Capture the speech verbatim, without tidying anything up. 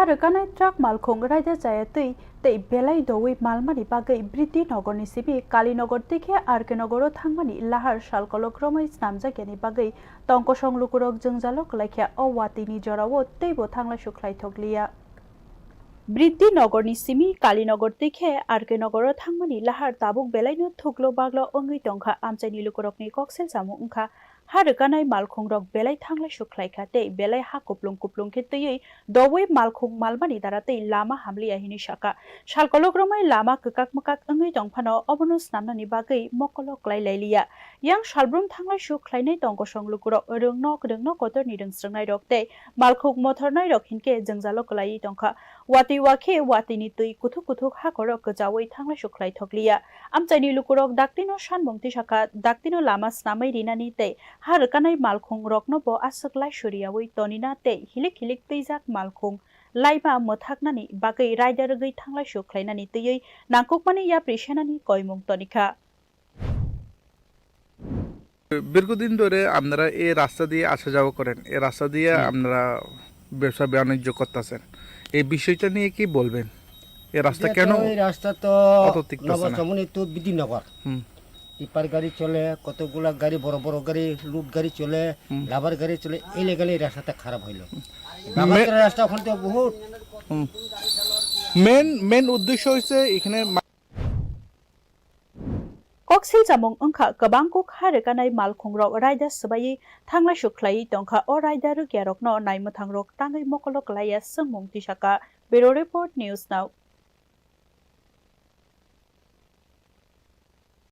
Rwkanai truck malkhung raida chaya twi tei belai doui malmani bagwi Britti Nogorni simi Kalinogar tei khe R K Nogoro thangmani lahar salkolok romwi snamjakyani bagwi tongkosong lukurok jwngjalo kwlaikha. O watini jorao teibo thanglaisu khlaithokliya. Britti Nogorni simi Kalinogar tei khe R K Nogoro thangmani lahar tabuk belaino thuklo baglo wngwi tongkha. Amchaini lukurokni koksel samung wngkha ha rwkanai malkhungrok belai thanglaisu khlaikha tei belai ha kuplung kuplung khe twiwi doui malkhung malmani dara tei lama hamliya hinwi sakha. Salkolok romwi lama kwkak mwkak wngwi tongphano obono snamnani bagwi mokolo klai lailiya. Yang salbrum thanglaisu khlainai tongkosong lukurok rwngno kwrwngno kotorni rwngsrwngnairok tei malkhung mothornairok hinkhe jwngjalo kwlaiwi tongkha. Watwi wakhe watwini twi kuthuk kuthuk hakorok kwchaui thanglaisu khlaithokliya. Amchaini lukurok daktino sanmung tisakha, daktino lama snamwi rinani tei ha rwkanai malkhung rokno bo aswk lai suriyaui tonina tei hilik hilik twijak malkhung laima mwthaknani bagwi raida rwgwi thanglaisu khlainani twiwi nangkukmani yapri senani koimung tonikha. দীর্ঘদিন ধরে আপনারা এই রাস্তা দিয়ে আসা যাওয়া করেন, এই রাস্তা দিয়ে আপনারা ব্যবসা বাণিজ্য করতেছেন, এই বিষয়টা নিয়ে কি বলবেন? এই রাস্তা কেন এই রাস্তা তো অত ঠিক আছে না? নবচমনি তো বিদ্যুৎনগর। হুম। টিপার গাড়ি চলে, কতগুলা গাড়ি, বড় বড় গাড়ি, লুট গাড়ি চলে, লাবার গাড়ি চলে, ইলিগালি এই রাস্তাটা খারাপ হইলো। বাগাতের রাস্তা ওখান থেকে বহুত মেন মেন উদ্দেশ্য হচ্ছে এখানে মা- Koksil chamung wngkha kwbang kuk ha rwkanai malkhungrok raida swbaiwi thanglaisu khlaiwi tongkha. O raida rwkyarokno naimwthangrok tangwi mokolo klaiya swngmung tisakha. Bureau Report, News Now.